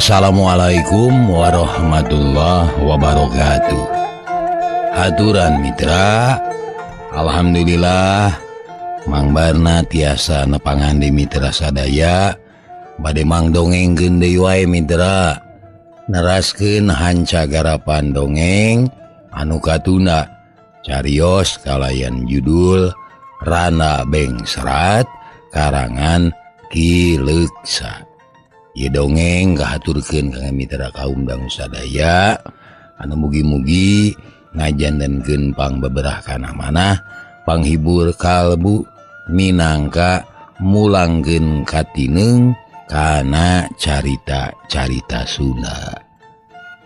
Assalamualaikum warahmatullahi wabarakatuh. Aturan mitra, alhamdulillah Mang Barna tiasa nepangan di mitra sadaya bade mang dongengkeun deui wae mitra. Neraskeun hanca garapan dongeng anu katunda carios kalayan judul Rana Bengsrat karangan Ki Leuksa. Ieu dongeng kahaturkeun ka mitra kaum dangu sadaya anu mugi-mugi ngajantenkeun pangbeberah kana manah, panghibur kalbu minangka mulangkeun katineung kana carita-carita Sunda.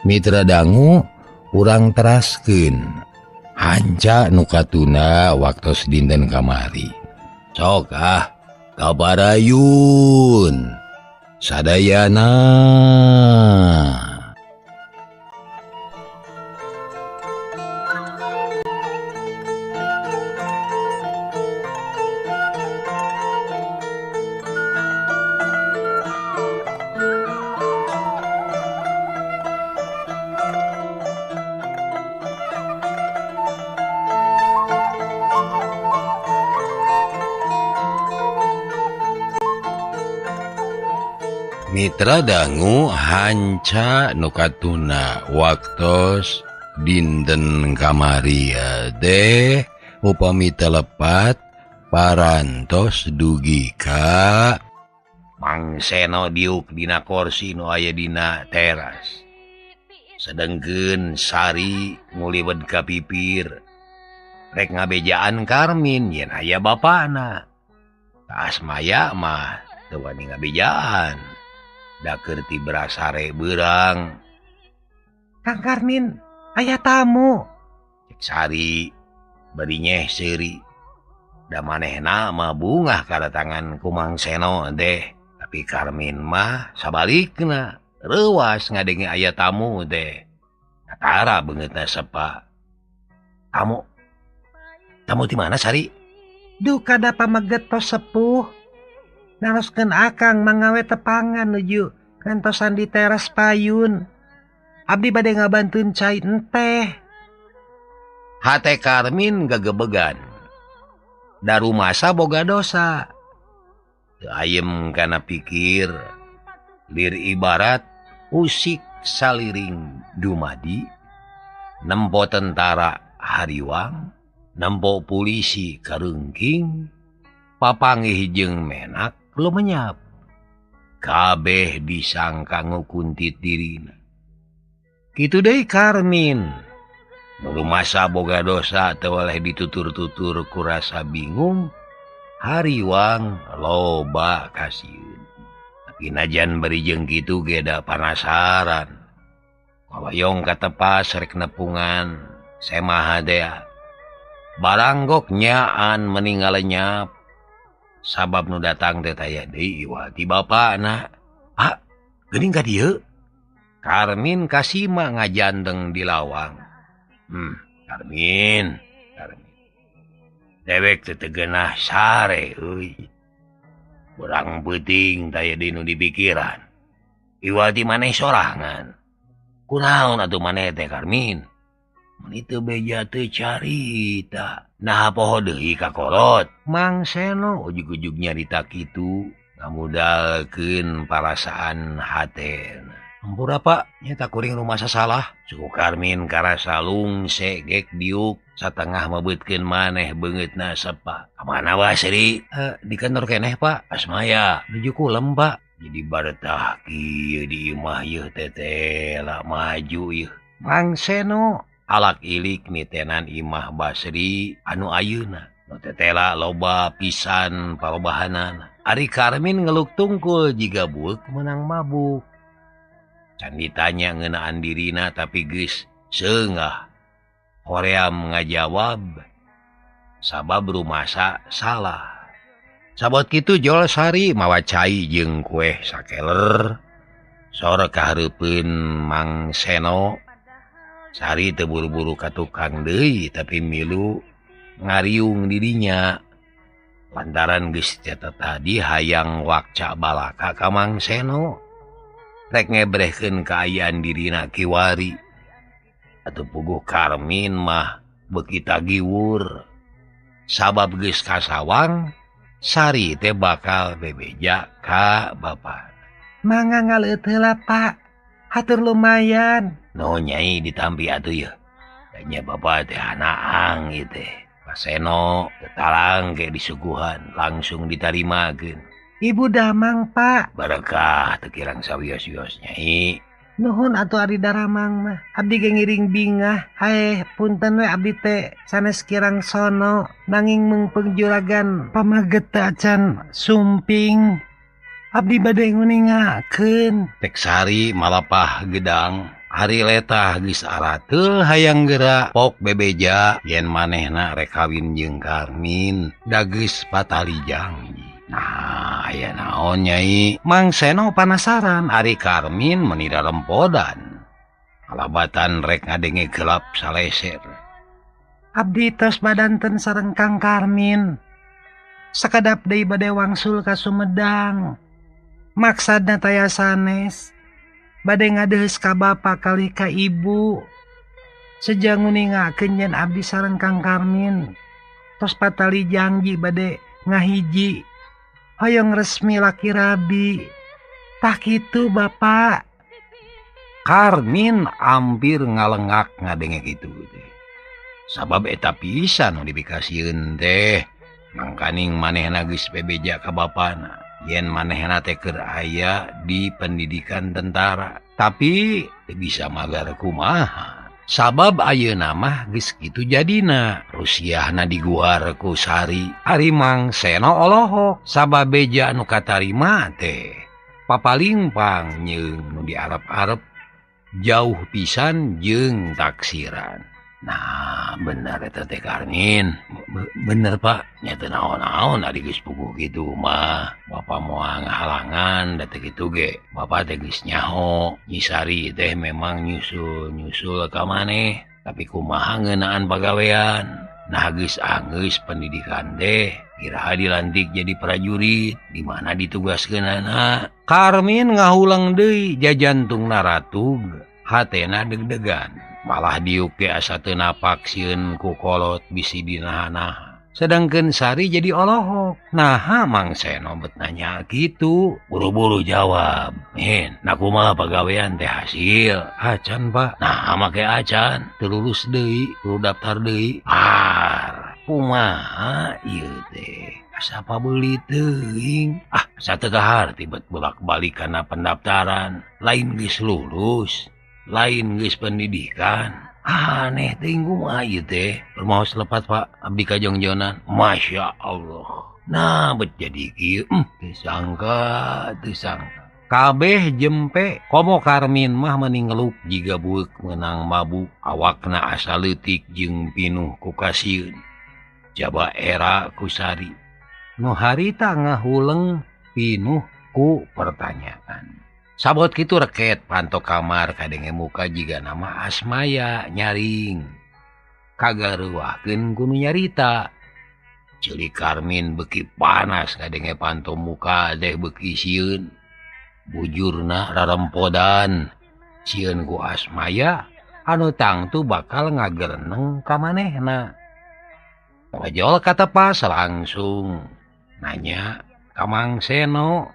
Mitra dangu urang teraskeun hanca nu katunda waktos dinten kamari. Sok ah kabarayun sadayana. Mitra dangu hanca nu katuna waktos dinten kamari teh upami telepat parantos dugi ka Mang Seno diuk dina korsi nu aya dina teras. Sedengkeun Sari nguliwet ka pipir rek ngabejaan Karmin yen aya bapana. Asmaya mah teu wani ngabejaan. Da keur ti berasare beurang. Kang Karmin, aya tamu. Cek Sari bari nyeh seuri. Da manehna mah bungah kadatangan ku Mang Seno teh. Tapi Karmin mah sabalikna reuwas ngadenge aya tamu teh. Tara beungeutna sepa. Tamu. Tamu ti mana Sari? Duka da pameget tos sepuh. Naroskeun akang mangawe tepangan nuju kantosan di teras payun. Abdi bade ngabantuin cai enteh. Hate Karmin gegebegan. Da rumasa boga dosa. Teu ayem kana pikir. Lir ibarat usik saliring dumadi. Nempo tentara hariwang, nempo polisi karengking, papanggih jeung menak lumenyap. Kabeh disangka ngukuntit dirina. Kitu deui Karmin. Nu rumasa boga dosa teu weleh ditutur-tutur ku rasa bingung, hariwang loba kasieun. Tapi najan bari jeung kitu ge da panasaran. Kahoyong katepas rek nepungan semaha dea. Baranggok nyaan meninggal lenyap. Sabab nu datang teh taya deui iwati bapana. Ah, geuning ka dieu? Karmin kasima ngajandeng di lawang. Karmin, Karmin. Dewek teu tegenah sare euy. Urang peuting taya deui nu dipikiran. Iwati maneh sorangan. Kunaon atuh maneh teh Karmin? Mun teu beja teu carita. Nah poho deui ka kolot. Mang Seno ujug-ujug nyarita kitu ngamudalkeun parasaan hatena. Ampura Pak, nyata kuring rumasa salah. Suku Karmin karasa lungse gek diuk satengah mebeutkeun maneh beungeutna sepa. Ka mana wae Sri? Di kantor keneh Pak. Asmaya nuju kulem Pak. Jadi baretah kieu di imah yeuh teh lah maju yeuh. Mang Seno alak ilik nitenan imah Basri anu ayeuna. Nu tetela loba pisan palobahanana. Ari Karmin ngeluk tungkul jiga bueuk menang mabuk. Can ditanya ngeunaan dirina tapi geus seungah. Hoream ngajawab sabab rumasa salah. Sabot kitu jol Sari mawa cai jeung kueh sakeler. Sor kahareupeun Mang Seno. Sari teu buru-buru ka tukang deui tapi milu ngariung didinya. Lantaran geus teh tadi hayang wakca balaka ka Mang Seno. Rek ngebrehkeun kaayaan dirina kiwari. Atuh puguh Karmin mah beuki tagiwur. Sabab geus kasawang, Sari teh bakal bebeja ka bapa. Mangga ngaleut heula Pak. Hatur lumayan. No nyai ditampi atuh yeuh. Nya bapa teh anaang ieu teh. Paseno tetalang ke disuguhan langsung ditarimakeun. Ibu damang Pak. Barakah teu kirang sawios-wios nyai. Nuhun atuh ari daramang mah. Abdi ge ngiring bingah. Haeh punten we abdi teh sanes kirang sono nanging meungpeung juragan pamaget teu acan sumping. Abdi bade nguningakeun. Tek Sari malapah gedang. Ari letah geus arateul hayang geura pok bebeja yen manehna rek kawin jeung Karmin da geus patali janji. Nah, aya naon nyai? Mang Seno panasaran ari Karmin meni darempodan. Kalabatan rek ngadenge gelap saleser. Abdi tos badanten sareng Kang Karmin. Sakedap deui bade wangsul ka Sumedang. Maksadna taya sanes. Bade ngadeheus ka bapa kalih ka ibu. Seja nguningakeun yen abdi sareng Kang Karmin tos patali janji bade ngahiji. Hoyong resmi laki rabi. Tah kitu Bapak. Karmin hampir ngalengak ngadenge kitu teh. Sabab eta pisan nu dipikasieun teh. Mangkaning manehna geus bebeja ka bapana. Yen manehna teh keur aya di pendidikan tentara. Tapi teu bisa magar kumaha. Sabab ayeuna mah geus kitu jadina. Rusiahna diguar ku Sari. Ari Mang Seno olohok sabab beja nu katarima teh papalingpang jeung nu diarep-arep jauh pisan jeung taksiran. Nah, bener eta teh Karmin. Bener Pak, nya teu naon-naon ari geus puguh kitu mah. Bapa moal ngahalangan da teh kitu ge. Bapa teh geus nyaho, Nyi Sari teh memang nyusul-nyusul ka maneh, tapi kumaha ngeunaan pagawean. Nah geus anggeus pendidikan teh iraha dilantik jadi prajurit, di mana ditugaskeunana. Karmin ngahulang deui jajantungna ratug, hatena deg-degan. Malah diuk ge asa teu napak sieun ku kolot bisi dinaha-naha. Sedangkeun Sari jadi olohok. Naha Mang Seno bet nanya kitu, buru-buru jawab. Min, nah kumaha pagawean teh hasil? Acan Pak. Nah make acan, teu lulus deui, kudu daftar deui. Ar, kumaha ieu teh? Asa pabeuli teuing. Ah, asa teu kaharti bet bolak-balik kana pendaftaran. Lain geus lulus, lain geus pendidikan. Aneh teuing kumaha ieu teh. Rumaos lepat Pak, abdi ka jongjonan. Masya Allah. Nah bet jadi kieu, teu sangka, teu sangka. Kabeh jempe komo Karmin mah meni ngeluk jiga bueuk meunang mabuk. Awakna asa leutik jeung pinuh ku kasieun. Jaba era ku Sari. Nu harita ngahuleng pinuh ku pertanyaan. Sabot kitu reket panto kamar kadenge muka jiga nama Asmaya nyaring. Kagaruahkeun ku nu nyarita. Ceuli Karmin beuki panas kadenge panto muka teh beuki sieun. Bujurna rarempodan sieun ku Asmaya anu tangtu bakal ngagereneng ka manehna. Ojol katepas langsung nanya ka Mang Seno.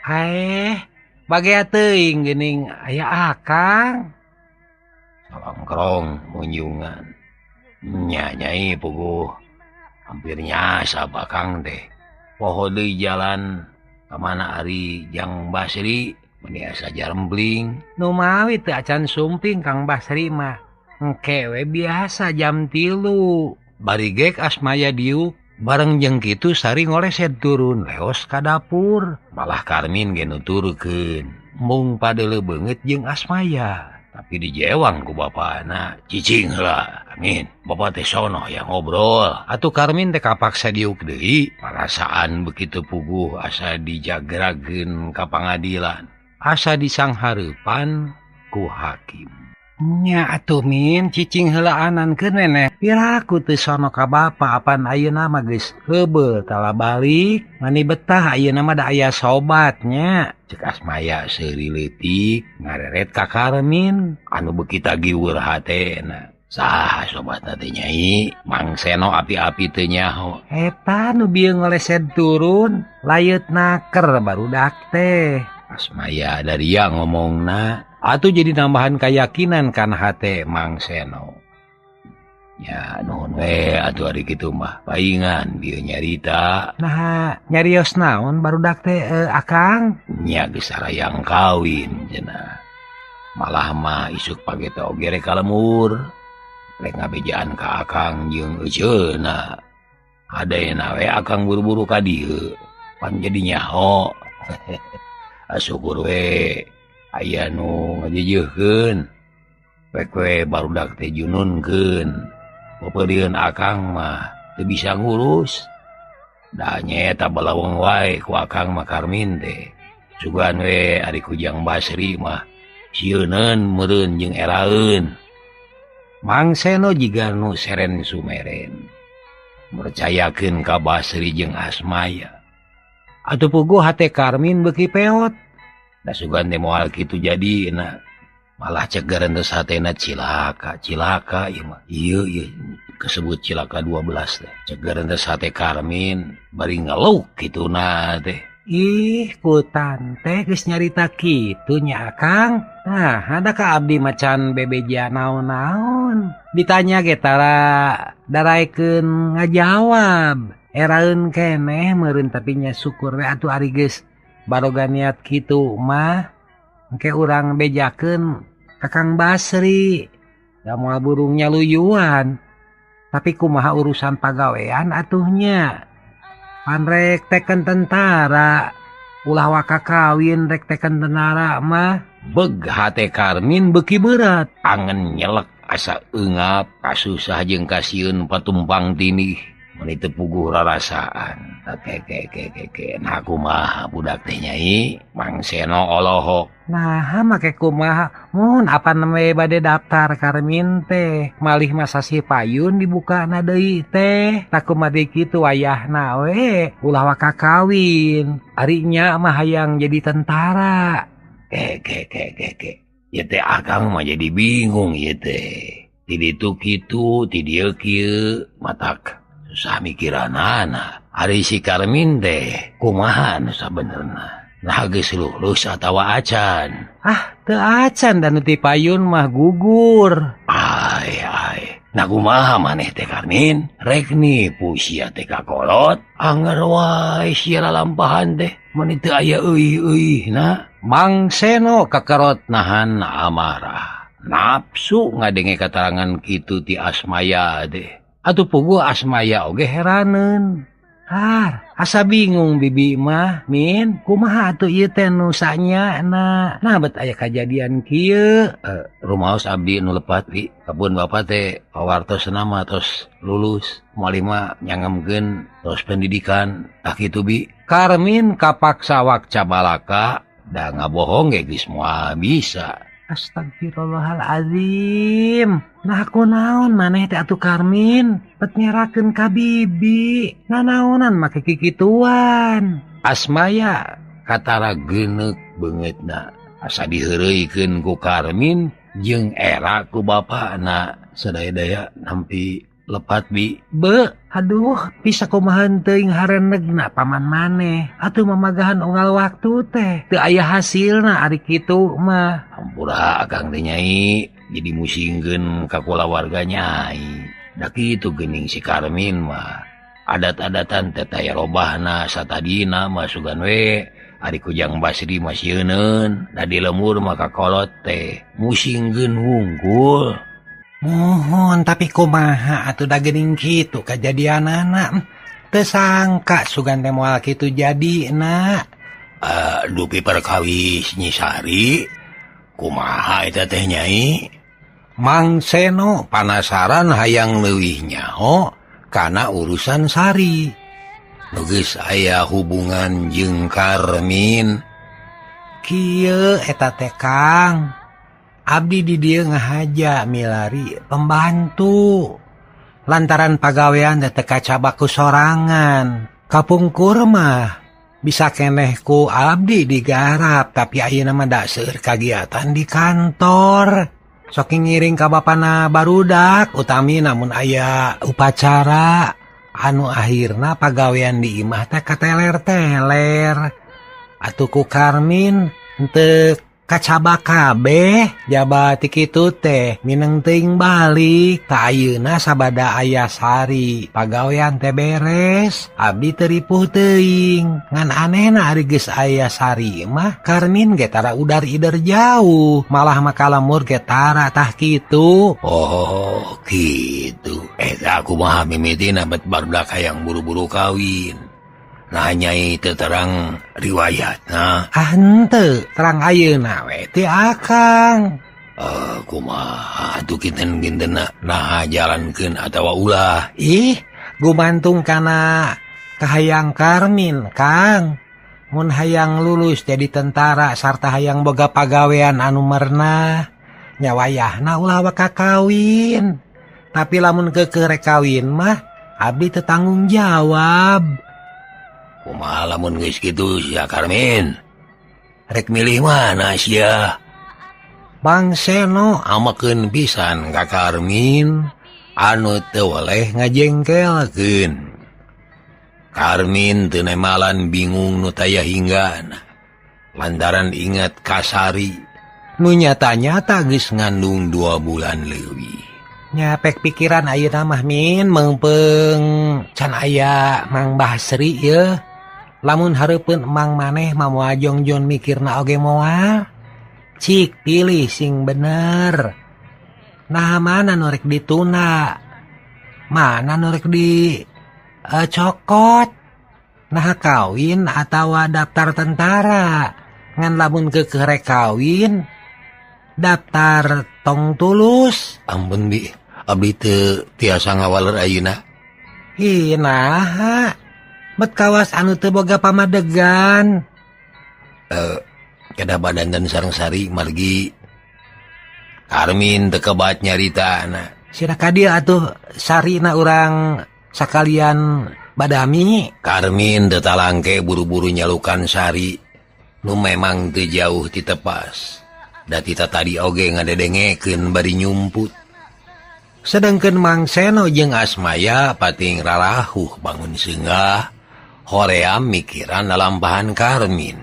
Haeh, bagea teuing geuning aya akang. Salongkrong munjungan. Nya nyai puguh hampir nyasa akang teh. Poho deui jalan ka mana ari Jang Basri meni asa jarembling. Nu mawi teu acan sumping Kang Basri mah. Engke we biasa jam 3. Bari gek Asmaya diuk bareng jeung kitu Sari ngoleset turun leos ka dapur. Malah Karmin ge nuturkeun mung padeuleu beungeut jeung Asmaya. Tapi dijewang ku bapana, cicing heula. Amin, bapa teh sono yang ngobrol. Atuh Karmin teh kapaksa diuk deui. Parasaan begitu puguh asa dijagrageun ka pangadilan. Asa disanghareupan ku hakim. Nya atuh Min cicing heulaanan keun neneh. Piraku teu sono ka bapa apan ayeuna mah geus heubeul tala balik. Mani betah ayeuna mah da aya sobatnya. Cek Asmaya seuri leutik ngareret ka Karmin anu beuki tagiweur hatena. Saha sobatna teh Nyai? Mang Seno api-api teu nyaho. Eta nu bieu ngolesed turun layeut naker barudak teh. Asmaya daria ngomongna atuh jadi nambahan keyakinan kan hate Mang Seno. Ya nuhun we atuh ari kitu mah paingan bieu nyarita. Nah nyarios naon barudak teh Akang? Nya geus sarayang kawin cenah. Malah mah isuk page teh oge rek ka lemur. Rek ngabejaan ka Akang jeung euceuna. Adaena we Akang buru-buru ka dieu. Pan jadi nyaho. Syukur we aya nu ngajejeuhkeun. Rek we barudak teh jununkeun. Peupeurieun Akang mah teu bisa ngurus. Da nyaeta balaweng wae ku Akang mah Karmin teh. Sugan we ari Kujang Basri mah sieuneun meureun jeung eraeun. Mang Seno jiga nu seren sumeren. Mercayakeun ka Basri jeung Asmaya. Atuh puguh hate Karmin beuki peot. Da sugan teh moal kitu jadina. Malah ceger geus hatena cilaka, cilaka ieu mah. Ieu ieu kesebut cilaka 12 teh. Ceger geus hate Karmin bari ngeluk kituna teh. Ih, ku tante geus nyarita kitu nya Akang. Nah, ada ka abdi macan bebeja naon-naon. Ditanya ge tara daraekeun ngajawab. Eraeun keneh meureun tapi nya syukur we atuh ari geus baroga niat kitu mah. Engke urang bejakeun ka Kang Basri. Da moal burungnya luyuan. Tapi kumaha urusan pagawean atuhnya. Pan rek teken tentara. Ulah waka kawin rek teken tentara mah. Beg hate Karmin beuki berat. Angen nyelek asa eungap kasusah jeung kasieun patumpang tinih. Meni teu puguh rarasaan. Keke nah kumaha budak teh Nyai? Mang Seno olohok. Nah, make kumaha mun apa neme bade daftar Karmin teh. Malih masa si payun dibukana deui teh. Tak kumaha deui kitu wayahna we ulah waka kawin. Ari nya mah hayang jadi tentara. Keke. Ieu teh Akang mah jadi bingung ieu teh. Ti ditu kitu, ti dieu kieu, matak susah mikiranana. Ari si Karmin teh kumaha nu sabenerna? Nah geus lulus atawa acan? Ah, teu acan da nu ti payun mah gugur. Ai ai. Nah kumaha maneh teh Karmin? Rek nipu sia teh ka kolot? Anger wae sia lalampahan teh. Meni teu aya euih-euihna. Mang Seno kakerot nahan amarah. Nafsu ngadenge katarangan kitu ti Asmaya teh. Atuh puguh Asmaya oge heraneun. Har, asa bingung bibi mah, Min. Kumaha atuh ieu teh nu sanyana? Nah bet aya kajadian kieu. Rumaos abdi nu lepat bi. Kabun bapa teh pawartos nama tos lulus. Moal mah nyangemkeun tos pendidikan. Tah kitu bi. Karmin kapaksa wak cabalaka da ngabohong ge geus moal bisa. Astagfirullahalazim. Nah aku naon maneh teh atuh Karmin, bet nyerakeun ka bibi. Nanaonan make kikituan. Asmaya katara geuneuk beungeutna. Asa diheureuykeun ku Karmin jeung era ku bapana. Sadaya-daya nampi lepat bi. Be, aduh, bisa kumaha teuing harenegna paman maneh. Atuh mamagahan unggal waktu teh. Teu aya hasilna ari kitu mah. Hampura Akang teh Nyai, jadi musingkeun ka kulawarga Nyai. Da kitu geuning si Karmin mah. Adat-adatan teh taya robahna satadina mah sugan we. Ari Kujang Basri mah sieuneun, da di lemur mah kakolot teh musingkeun wungkul. Mohon tapi kumaha atuh da geuning kitu kajadianana. Teu sangka sugan teh moal kitu jadina. Dupi perkawis Nyi Sari kumaha eta teh Nyai? Mang Seno panasaran hayang leuwih nyaho kana urusan Sari. Nu geus aya hubungan jeung Karmin. Kieu eta teh Kang. Abdi di dieu ngahaja milari pembantu. Lantaran pagawean teh teu kacabak ku sorangan. Kapungkur mah bisa keneh ku abdi digarap, tapi ayeuna mah da seueur kagiatan di kantor. Sok ngiring ka bapana barudak, utami namun aya upacara anu akhirna pagawean di imah teh kateler-teler. Atuh ku Karmin henteu kacabak kabeh jaba ti kitu teh mineng teuing balik. Ta ayeuna sabada aya Sari pagawean teh beres, abdi teu ripuh teuing. Ngan anehna ari geus aya Sari mah Karmin ge tara udar-ider jauh, malah mah kalemur ge tara tah kitu. Oh kitu. Eta kumaha mimitina bet barudak hayang buru-buru kawin. Nah nyai teu terang riwayatna. Ah henteu, terang ayeuna we ti akang. Kumaha atuh kinten-kintenna naha jalankeun atawa ulah? Ih, gumantung kana kahayang Karmin, Kang. Mun hayang lulus jadi tentara sarta hayang boga pagawean anu mernah, nya wayahna ulah waka kawin. Tapi lamun keukeuh rek kawin mah abdi teu tanggung jawab. Kumaha lamun geus kitu sia Karmin? Rek milih mana sia? Bang Seno amakeun pisan ka Karmin anu teu weleh ngajengkelkeun. Karmin teu nemalan bingung nu taya hinggana. Lantaran ingat ka Sari nu nyata-nyata geus ngandung 2 bulan leuwih. Nyapek pikiran ayeuna mah Min meungpeung can aya Mang Basri yeuh. Lamun hareupeun emang maneh mah moal jongjon mikirna oge moal. Cik pilih sing bener. Nah mana nu rek dituna, mana nu rek di cokot. Nah kawin atawa daftar tentara. Ngan lamun keukeuh rek kawin daftar tong tulus. Ampun bi, abdi teu tiasa ngawaler ayeuna. Ih naha bet kawas anu teu boga pamadegan. Kada badandan sareng Sari margi Karmin teu kebat nyaritana. Sira ka dieu atuh Sarina urang sakalian badami. Karmin teu talangke buru-buru nyalukan Sari nu memang teu jauh ti tepas. Da tita tadi oge ngadedengekeun bari nyumput. Sedengkeun Mang Seno jeung Asmaya pating rarahuh bangun seungah hoream mikiran lalampahan Karmin.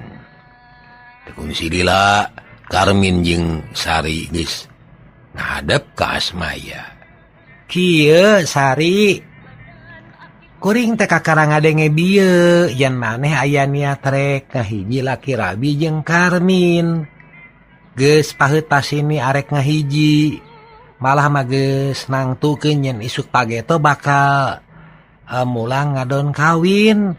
Tekun silila Karmin jeung Sari geus ngadep ka Asmaya. Kieu Sari, kuring teh kakara ngadenge bieu yen maneh aya niat rek ngahiji laki rabi jeung Karmin. Geus paheut pasini arek ngahiji, malah mah geus nangtukeun yen isuk pageto bakal mulang ngadon kawin.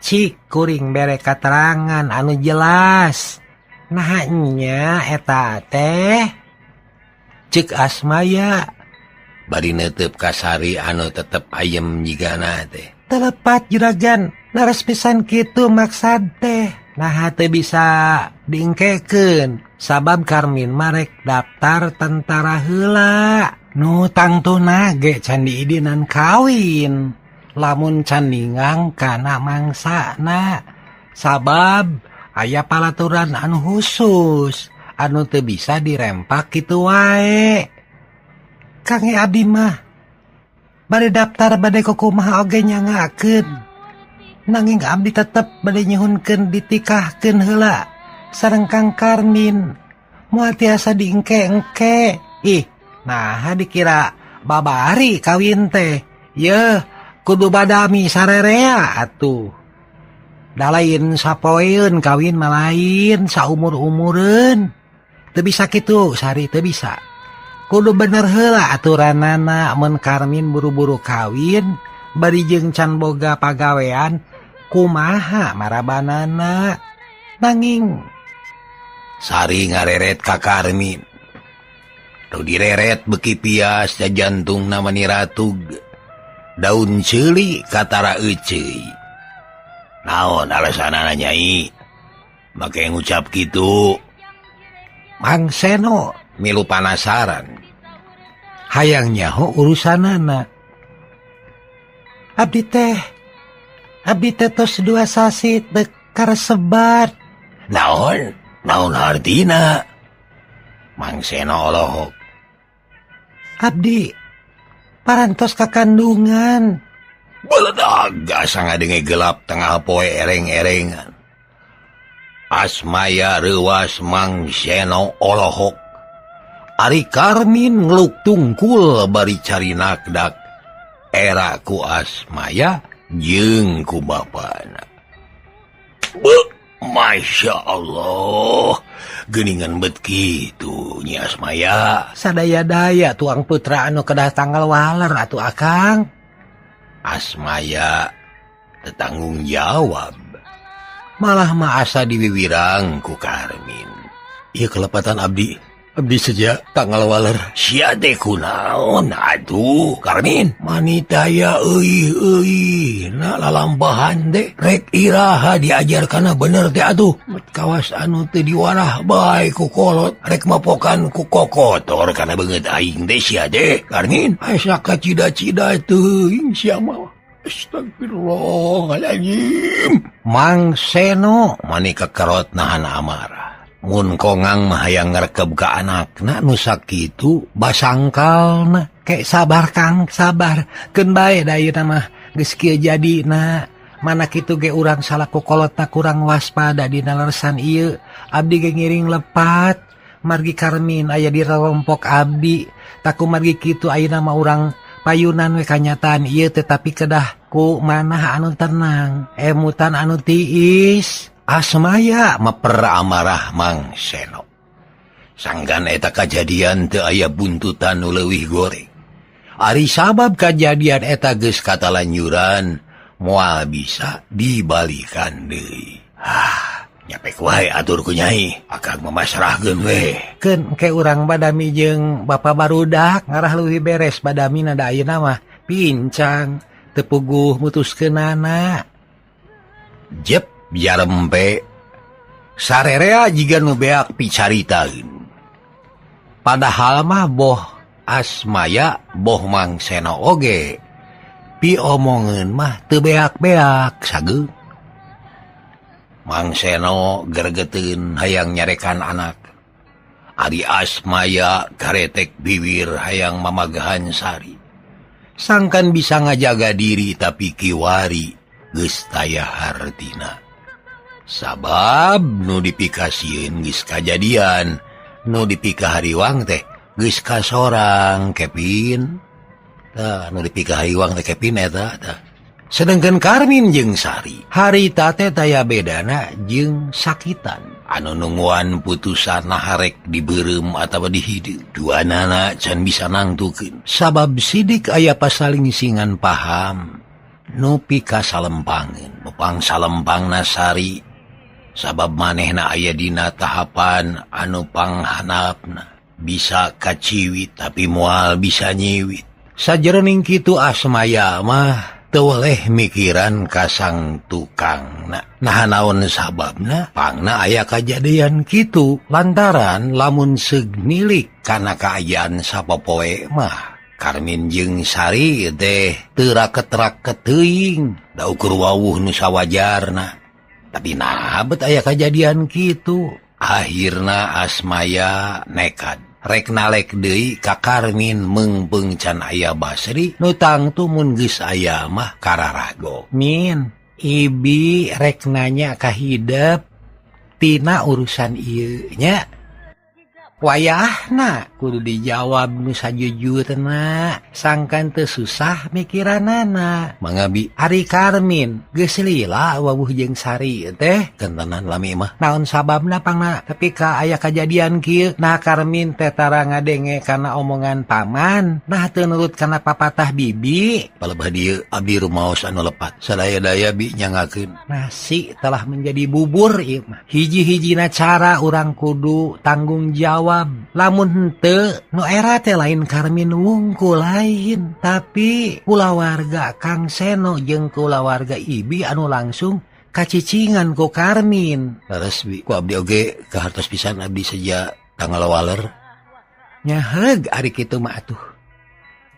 Cik kuring bere katerangan anu jelas. Nah nya eta teh ceuk Asmaya bari neuteup ka Sari anu tetep ayem jigana teh. Telepat juragan, leres pisan kitu maksad teh. Nah teu bisa diengkekeun sabab Karmin marek daftar tentara heula. Nu tangtuna ge can diidinan kawin. Lamun can ningang kana mangsana sabab aya palaturan anu khusus anu teu bisa dirempak kitu wae. Kang abdi mah bade daftar bade kumaha oge nyangakeun. Nanging abdi tetep bade nyuhunkeun ditikahkeun heula sareng Kang Karmin. Moal tiasa diengke-engke. Ih, naha dikira babari kawin teh. Yeuh, kudu badami sarerea atuh. Da lain sapoeun kawin mah lain saumur-umureun. Teu bisa kitu, Sari teu bisa. Kudu bener heula aturanana mun Karmin buru-buru kawin bari jeung can boga pagawean kumaha marabanana. Nanging Sari ngareret ka Karmin. Tuh direret beki pias jantungna mani ratug. Daun ceuli katara euceuy. Naon alasanana nyai? Make ngucap kitu. Mang Seno milu panasaran. Hayang nyaho urusanana. Abdi teh tos 2 sasi teu karesebat. Naon? Naon artina? Mang Seno olohok. Abdi parantos kakandungan. Beledag asa ngadenge gelap tengah poe ereng-erengan. Asmaya reuwas Mang Seno olohok. Ari Karmin ngeluk tungkul bari cari nakdak. Era ku Asmaya jeung ku bapana. Beuh, Masya Allah, geuningan bet kitu Nyi Asmaya. Sadaya-daya tuang putra anu kedah tanggal waler atuh akang. Asmaya tetanggung jawab. Malah mah asa diwiwirang ku Karmin. Ieu kelepatan abdi. Abdi sejak tanggal waler. Sia teh kunaon atuh Karmin? Manitaya euy euy na lalampahan teh rek iraha diajar kana bener teh atuh. Met kawas anu teu diwarah bae ku kolot rek mapokan ku kokotor kana beungeut aing teh sia teh Karmin. Asa kacida-cida teuing sia mah. Astagfirullahaladzim. Mang Seno mani kekerot nahan amarah. Mun kongang mah hayang ngrekeb ka anakna nu sakitu basangkalna. Kek sabar Kang, sabar. Keun bae da ayeuna mah geus kieu jadina. Mana kitu ge urang salaku kolotna kurang waspada dina leresan ieu. Abdi ge ngiring lepat. Margi Karmin aya di relompok abdi. Taku margi kitu ayeuna mah urang payunan we kanyataan ieu tetapi kedah ku manah anu tenang, emutan anu tiis. Asmaya meper amarah Mang Seno. Sanggan eta kajadian teu aya buntutan nu leuwih goreng. Ari sabab kajadian eta geus katalanjuran moal bisa dibalikan deui. Ah, nyapek wae atur ku Nyai, akang mamasrahkeun we. Keun ke urang badami jeung bapa barudak ngarah leuwih beres badamina da ayeuna mah pincang teu puguh mutuskeunana. Jep jarempe sarerea jiga nu beak picaritaeun. Padahal mah boh Asmaya boh Mang Seno oge piomongeun mah teu beak-beak sageung. Mang Seno gergeteun hayang nyarekan anak. Ari Asmaya karetek bibir hayang mamagahan Sari. Sangkan bisa ngajaga diri tapi kiwari geus taya hartina. Sabab nu dipikasieun geus kajadian, nu dipikahariwang teh geus kasorang Kevin. Tah nu dipikahariwang teh Kevin eta tah. Sedangkan Karmin jeung Sari harita teh taya bedana jeung sakitan. Anu nungguan putusan naharek dibeureum atawa dihideung. Duanana can bisa nangtukeun. Sabab sidik aya pasalingsingan paham nu pikasalempangeun. Nu pangsalempangna Sari sabab manehna aya dina tahapan anu panghanapna. Bisa kaciwit tapi moal bisa nyiwit. Sajeroning kitu Asmaya mah teu weleh mikiran ka sang tukangna. Nah naon sababna pangna aya kajadian kitu lantaran lamun seug nilik kana kaayaan sapopoe mah Karmin jeung Sari teh teu raket-raket teuing da ukur wawuh nu sawajarna. Tapi nah bet aya kajadian kitu. Akhirna Asmaya nekat rek nalek deui ka Karmin meungpeung can aya Basri nu tangtu mun geus aya mah kararago. Min, ibi rek nanya ka hidep tina urusan ieu nya. Wayahna kudu dijawab nu sajujurna, sangkan teu susah mikiranana. Mangabi Ari Karmin geus lila wawuh jeung Sari teh kentenan lami mah. Naon sababna pangna tapi ka aya kajadian kieu. Nah Karmin teh tara ngadenge kana omongan paman, nah teu nurut kana papatah bibi. Palebah dieu abdi rumaos anu lepat sadaya-daya bi nyangakeun. Nasi telah menjadi bubur ieu mah. Hiji-hijina cara urang kudu tanggung jawab. Lamun henteu nu era teh lain Karmin wungkul lain, tapi kulawarga Kang Seno jeung kulawarga Ibi anu langsung kacicingan ku Karmin. Leres bi ku abdi oge kahartos pisan abdi seja tanggal waler. Nyaheug ari kitu mah atuh.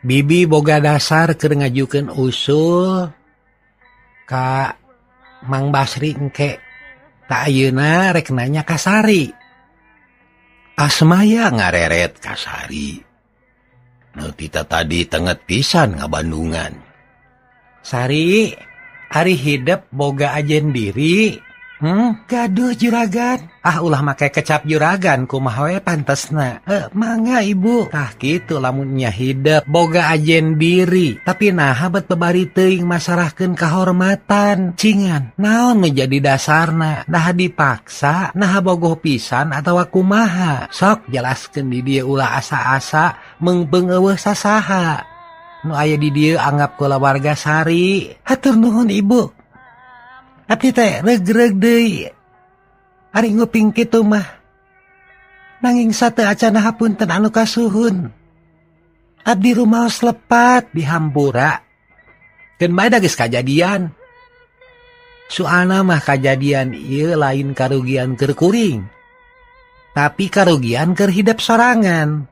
Bibi boga dasar keur ngajukeun usul ka Mang Basri engke. Tak ayeuna rek nanya ka Sari. Asmaya ngareret ka Sari. Nu tita tadi tenget pisan ngabandungan. Sari, ari hidep boga ajen diri. Gaduh juragan. Ah ulah make kecap juragan kumaha we pantesna. Mangga ibu. Tah kitu lamun nya hidep boga ajen diri, tapi naha bet bebari teuing masarahkeun kahormatan. Cingan, naon nu jadi dasarna? Naha dipaksa, naha bogoh pisan atawa kumaha? Sok jelaskeun di dieu ulah asa-asa meungpeung eueuh sasaha. Nu aya di dieu anggap kulawarga Sari. Hatur nuhun ibu. Abdi teh regreg deui. Ari nguping kitu mah. Nanging sate acana hapunten anu kasuhun. Abdi rumaos lepat dihampura. Keun bae da geus kajadian. Soalna mah kajadian ieu lain karugian keur kuring. Tapi karugian keur hidep sorangan.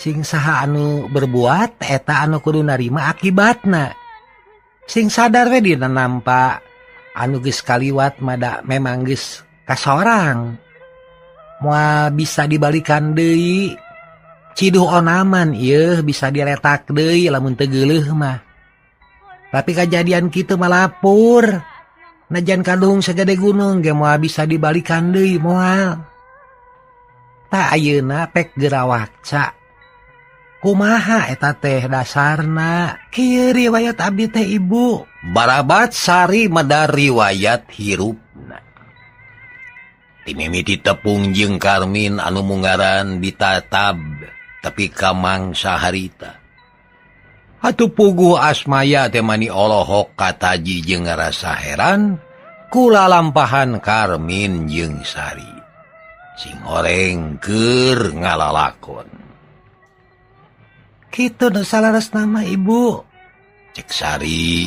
Sing saha anu berbuat eta anu kudu narima akibatna. Sing sadar we dina nampa anu geus kaliwat mada memang geus kasorang. Moal bisa dibalikan deui. Ciduh onaman ieu bisa diretak deui lamun teu geuleuh mah. Tapi kajadian kitu mah lapur. Najan kaduhung sagede gunung ge moal bisa dibalikan deui moal. Ta ayeuna pek gerawakca. Kumaha eta teh dasarna? Kieu riwayat abdi teh ibu. Barabat Sari medar riwayat hirupna. Timimiti tepung jeung Karmin anu munggaran ditatab tapi ka mangsa harita. Atuh puguh Asmaya teh mani olohok kataji jeung ngarasa heran kula lampahan Karmin jeung Sari. Sing horeng keur ngalalakon. Kitu nu salaras nama ibu. Cek Sari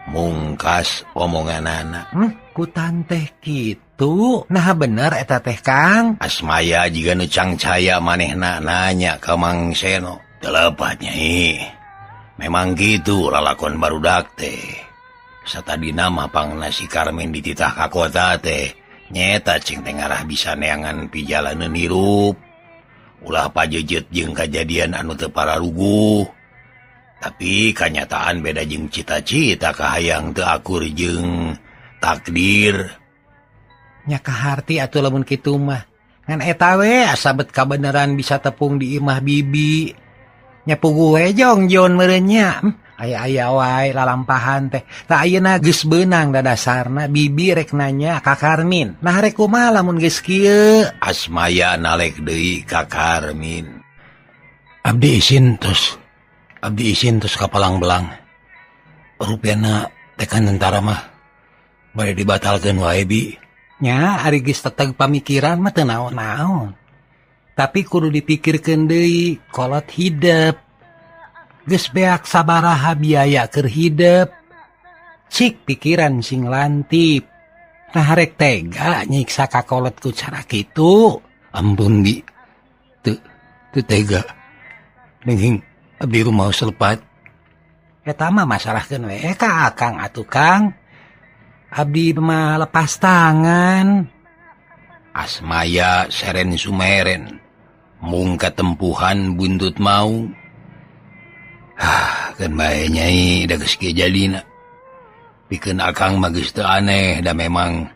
mungkas omonganana. Ku tanteh kitu. Nah bener eta teh Kang. Asmaya jiga nu cangcaya manehna nanya ka Mang Seno. Teu lepat nyai. Memang gitu lalakon barudak teh. Satadina mah pangna si Karmin dititah ka kota teh. Nyeta cing teh ngarah bisa neangan pijalaneun hirup. Ulah pajejet jeung kajadian anu teu pararuguh. Tapi kanyataan beda jeung cita-cita kahayang teu akur jeung takdir. Nya kaharti atuh lamun kitu mah. Ngan eta we asa bet kabeneran bisa tepung di imah bibi. Nya puguh we jongjon meureun nya. Aya-aya wae lalampahan teh. Tah ayeuna geus beunang da dasarna bibi rek nanya ka Karmin. Nah rek kumaha lamun geus kieu? Asmaya nalek deui ka Karmin. Abdi isin tos. Abdi isin tos ka Palangbelang. Rupiana tekan tentara mah bade dibatalkeun wae bi. Nya ari geus teteg pamikiran mah teu naon-naon. Tapi kudu dipikirkeun deui kolot hidep. Geus beak sabaraha biaya keur hidep. Cik pikiran sing lantip. Nah rek tega nyiksa ka kolot ku cara kitu. Ampun bi. Teu tega. Nenging abdi rumaos lepat. Eta mah masalahkeun we ka Akang atuh Kang. Abdi mah lepas tangan. Asmaya seren sumeren. Mung katempuhan buntut mau. Hah, kan bae nyai da geus kieu jadina. Pikeun Akang mah geus teu aneh da memang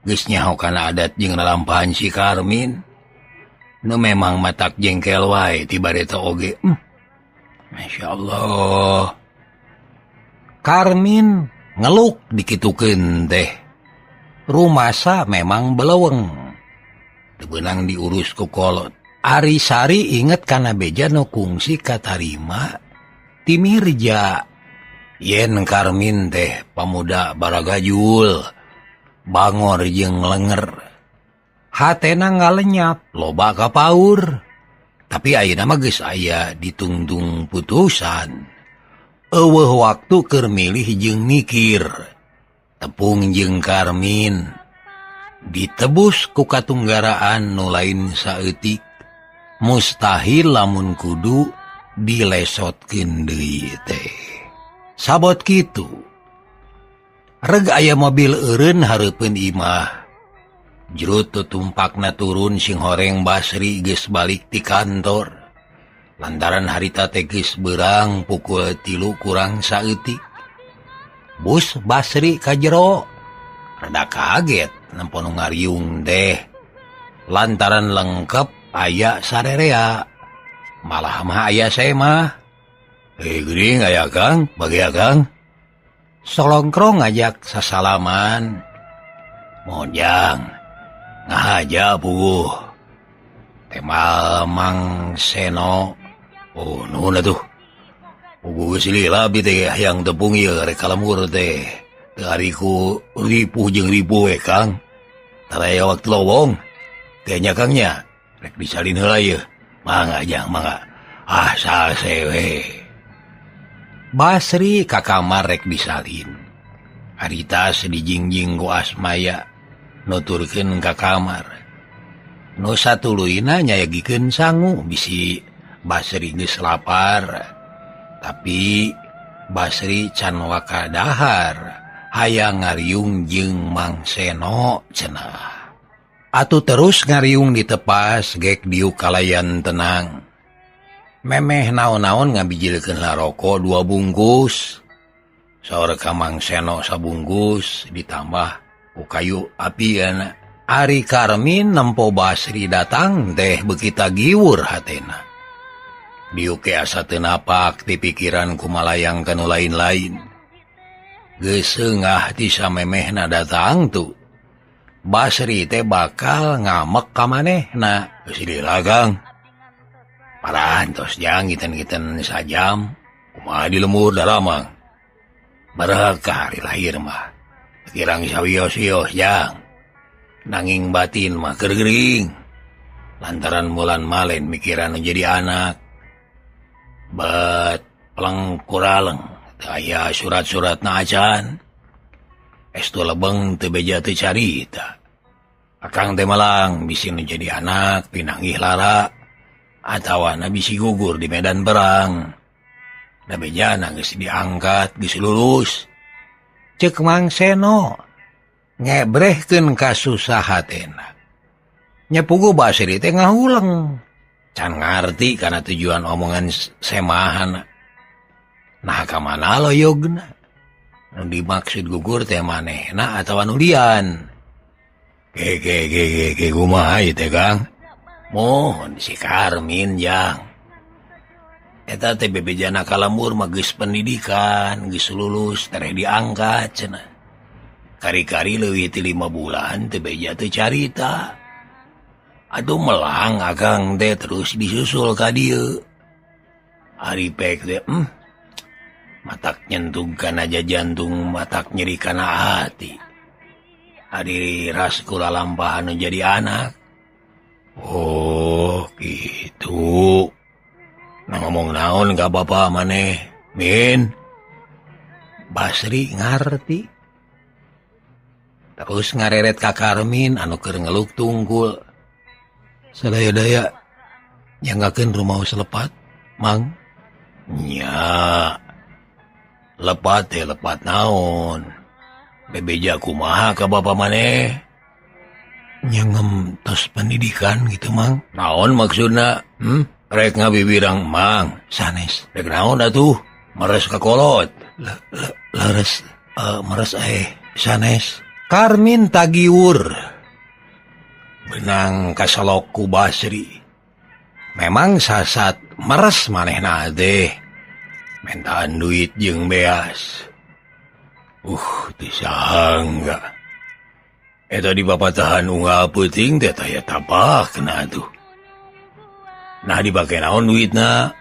geus nyaho kana adat jeung lalampahan si Karmin. Nu memang matak jengkel wae ti bareta oge. Masya Allah. Karmin ngeluk dikitukeun teh. Rumasa memang beleweng. Teu beunang diurus ku kolot. Ari Sari inget kana beja nu kungsi katarima ti Mirja. Yen Karmin teh pamuda baragajul, bangor jeung lenger. Hatena ngalenyap, loba kapaur. Tapi ayeuna mah geus aya ditungtung putusan. Eueuh waktu keur milih jeung mikir. Tepung jeung Karmin ditebus ku katunggaraan nu lain saeutik. Mustahil lamun kudu dilesotkeun deui teh. Sabot kitu. Reg aya mobil eureun hareupeun imah. Jero tutumpakna turun sing horeng Basri geus balik ti kantor. Lantaran harita teh geus beurang pukul 3 kurang saeutik. Bus Basri ka jero. Rada kaget nempo nu ngariung teh. Lantaran lengkap aya sarerea. Malah mah aya semah. Geuning aya Kang, bagi Akang. Solongkrong ngajak sasalaman. Mojang ngahaja puguh. Temal Mang Seno. Oh nuhun atuh. Puguh geus lila abdi teh hayang tepung ieu rek ka lembur teh. Teu ari ku ripuh jeung ripuh we Kang. Taraya waktu lowong. Teh nya Kang nya rek disalin heula ieu. Mangga jang mangga. Ah salse we. Basri ka kamar rek disalin. Harita dijingjing ku Asmaya nuturkeun ka kamar. Nu satuluyna nyayagikeun sangu bisi Basri geus lapar. Tapi Basri can waka dahar hayang ngariung jeung Mang Seno cenah. Atuh terus ngariung ditepas gek diuk kalayan tenang. Memeh naon-naon ngabijilkeun laroko 2 bungkus. Saur ka Mang Seno sabungkus ditambah ku kayu api ana. Ari Karmin nempo Basri datang teh beuki tagiwur hatena. Diuk ge asa teu napak ti pikiran kumalayang kanu lain-lain. Geus seungah ti samemehna datang tuh. Basri teh bakal ngamek ka manehna. Geus dilagang. Parantos jang ngiten-ngiten sajam. Kumaha di lembur daramang. Barakah hari lahir mah. Kirang sawios-wios jang. Nanging batin mah keur gering. Lantaran bulan malen mikiran jadi anak. Bet peleng kuraleng. Teu aya surat-suratna acan. Estu lebeng teu beja teu carita. Akang teh malang bisi nu jadi anak pinanggih lara atawana bisi gugur di medan perang. Da bejana geus diangkat geus lulus. Ceuk Mang Seno ngebrehkeun kasusahatena. Nya puguh Basri teh ngahuleng. Can ngarti kana tujuan omongan semahana. Nah ka mana loyogna? Nu dimaksud gugur teh manehna atawa nu lian? Ge ge ge ge ge kumaha ieu teh Kang? Mohon si Karmin jang. Eta teh bebejana ka lembur mah geus pendidikan, geus lulus, tereh diangkat cenah. Kari-kari leuwih ti 5 bulan teh beja teh carita. Aduh melang akang teh terus disusul ka dieu. Ari pek teh matak nyentuh kana jantung, matak nyeri kana hati. Ari ras kula lampahan nu jadi anak. Oh gitu. Nah ngomong naon ka bapa maneh, Min? Basri ngarti. Terus ngareret ka Karmin anu keur ngeluk tunggul. Sadaya-daya nyanggakeun rumaos lepat, Mang. Nya. Lepat teh lepat naon? Bebeja kumaha ka bapa maneh? Nyangem tos pendidikan gitu, Mang. Naon maksudna? Rek ngabibirang Mang. Sanes. Rek naon atuh? Meres ka kolot. Leres meres sanes. Karmin tagiwur. Benang kasalok ku Basri. Memang sasat meres manehna teh. Mentaan duit jeung beas. Teu sangga. Eta di bapatahan unggal peuting teh taya tapakna atuh. Nah dipake naon duitna?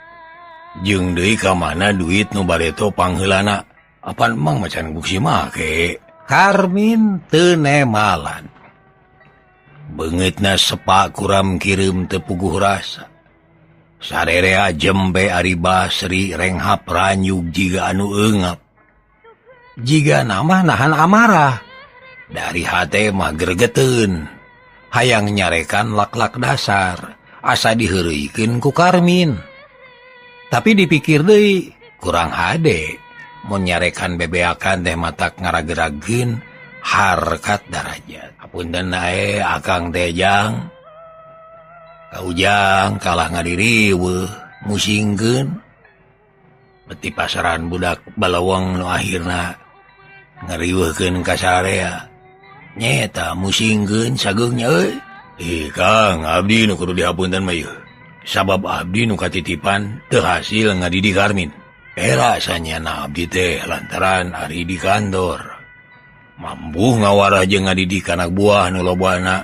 Jeung deui ka mana duit nu bareto pangheulana? Apan emang macan buksi make? Karmin teu nemalan. Beungeutna sepa kuram kireum teu puguh rasa. Sarerea jembe ari Basri renghap ranyug jiga anu eungap. Jiga nama nahan amarah. Dari hate mah gregeteun. Hayang nyarekan lak-lak dasar. Asa diheureuykeun ku Karmin. Tapi dipikir deui kurang hade mun nyarekan bebeakan teh matak ngaragerageun harkat darajat. Apunten ae akang teh jang. Ka Ujang kalah ngadiriweuh musingkeun. Beti pasaran budak balawang nu akhirna ngariweuhkeun ka sarea. Nyeta musingkeun sageungnya euy. Ih Kang, abdi nu kudu dihapunten mah ieu. Sabab abdi nu katitipan teu hasil ngadidik Karmin. Era sanyana abdi teh lantaran ari di kantor. Mambuh ngawarah jeung ngadidik anak buah nu lobana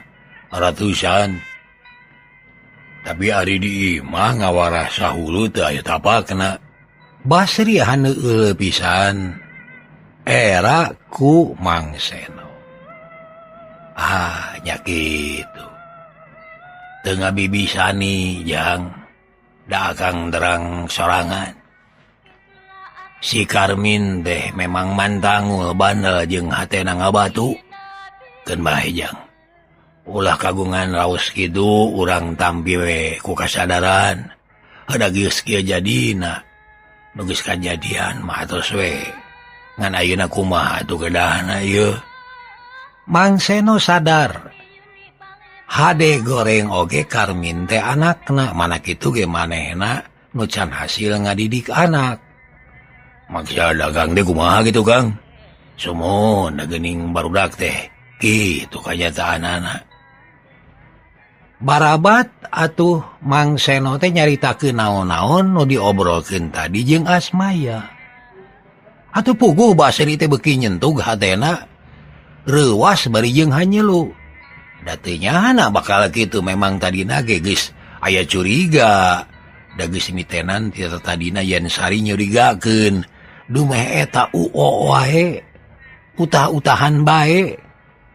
ratusan. Tapi ari di imah ngawarah sahulu teu aya tapakna. Basri haneul pisan. Era ku Mang Seno. Ah, nya kitu. Teu ngabibisani jang da akang terang sorangan. Si Karmin teh memang mantangul bandel jeung hatena ngabatu. Keun bae jang. Ulah kagungan raos kitu urang tampi we ku kasadaran. Heuda geus kieu jadina. Nu geus kajadian mah atos we. Ngan ayeuna kumaha atuh kedahna ieu? Mang Seno sadar. Hade goreng oge Karmin teh anakna, mana kitu ge manehna nu can hasil ngadidik anak. Maksa dagang teh kumaha gitu Kang? Sumon da geuning barudak teh kitu kanyataanana. Barabat atuh Mang Seno teh nyaritakeun naon-naon nu diobrolkeun tadi jeung Asmaya. Atuh puguh Basri teh beuki nyentug hatena reuwas bari jeung hanyelu. Da teu nyana bakal kitu memang tadina ge geus aya curiga. Da geus mitenan ti tadina yen Sari nyurigakeun. Dumeh eta uo wae. Utah-utahan bae.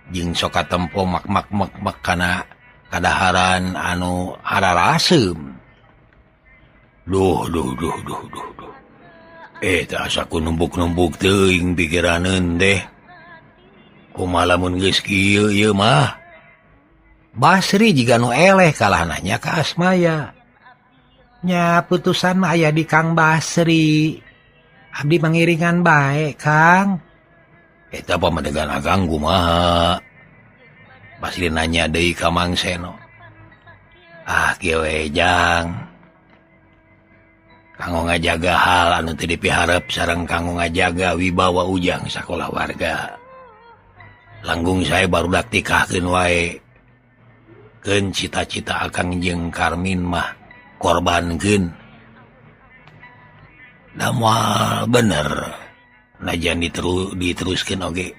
Jeung sok katempo mak-mak-mak kana kadaharan anu hararaseum. Duh duh duh duh duh duh. Teh asa ku numbuk-numbuk teuing pikiraneun teh. Kumaha lamun geus kieu ieu mah? Basri jiga nu eleh kalah nanya ka Asmaya. Nya putusan mah aya di Kang Basri. Abdi mangiringan bae, Kang. Eta pamadegan akang kumaha? Basri nanya deui ka Mang Seno. Ah kieu we jang. Kanggo ngajaga hal anu teu dipiharep sareng kanggo ngajaga wibawa Ujang sakola warga. Langgung saya barudak tikahkeun wae. Keun cita-cita akang jeung Karmin mah korbankeun. Da moal bener najan diteruskeun oge.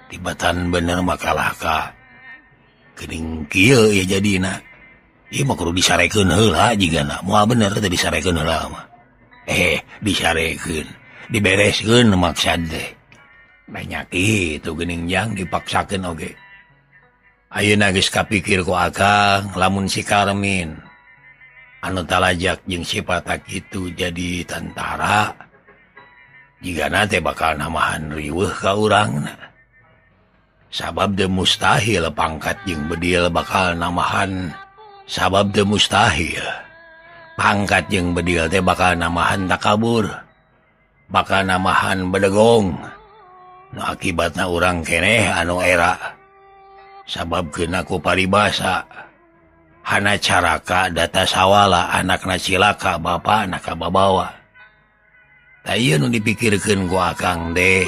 Tibatan bener mah kalah ka geuning kieu ya jadina. Ieu mah kudu disarekeun heula jigana. Moal bener teh disarekeun heula mah. Disarekeun, dibereskeun maksad teh. Banyak itu geuning jang dipaksakeun oge. Ayeuna geus kapikir ku akang lamun si Karmin anu talajak jeung sifat kitu jadi tentara jigana teh bakal namahan riweuh ka urangna. Sabab teu mustahil pangkat jeung bedil bakal namahan, sabab teu mustahil pangkat jeung bedil teh bakal namahan takabur, bakal namahan bedegong. Nu akibatna urang keneh anu era. Sabab kena ku paribasa hana caraka data sawala anakna cilaka bapa anak babawa. Ta ieu nu dipikirkeun ku akang deh.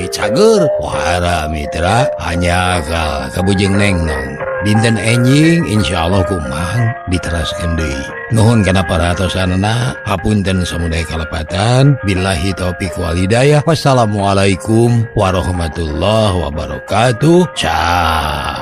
Cager wahara mitra hanya ka kabujeng nengnong dinten enjing insyaallah kumang diteraskeun deui. Nuhun kana paratosanana, hapunten samudaya kalepatan, billahi taufik wal hidayah. Wassalamualaikum warahmatullahi wabarakatuh. Ciao.